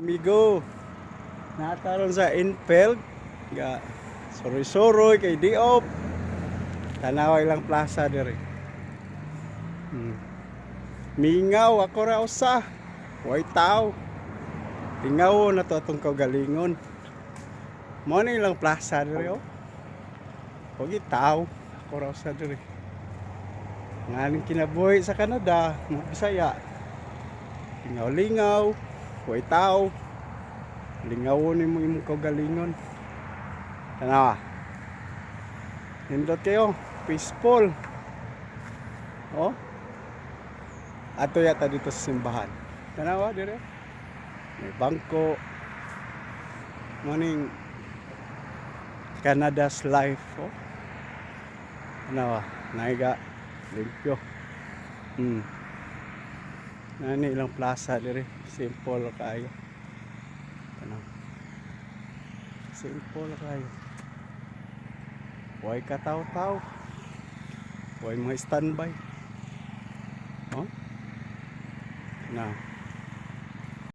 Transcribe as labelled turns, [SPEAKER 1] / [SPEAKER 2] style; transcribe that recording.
[SPEAKER 1] Amigo, naa ta ron sa Enfield, ga suroy-suroy kay day off. Tanawa ilang plaza diri. Mingaw, ako ra usa. Way tao. Lingaw na to atong kaugalingon. Mo na ilang plaza diri, oh. Wagi tao. Ako ra usa diri. Nganing kinabuhi sa Canada, mga Bisaya. Lingaw-lingaw, way tao. Lingawon nimo imong kaugalingon. Tanawa. Nindot kayo, peaceful. Oh. Ato yata dito sa simbahan. Tanawa dire. May bangko. Morning Canada's life, oh. Tanawa, naiga limpyo. Nani ilang plaza dire, simple kayo. Tanaw. Simple kayo. Way kataw-taw. Way mga standby. Oh. Na.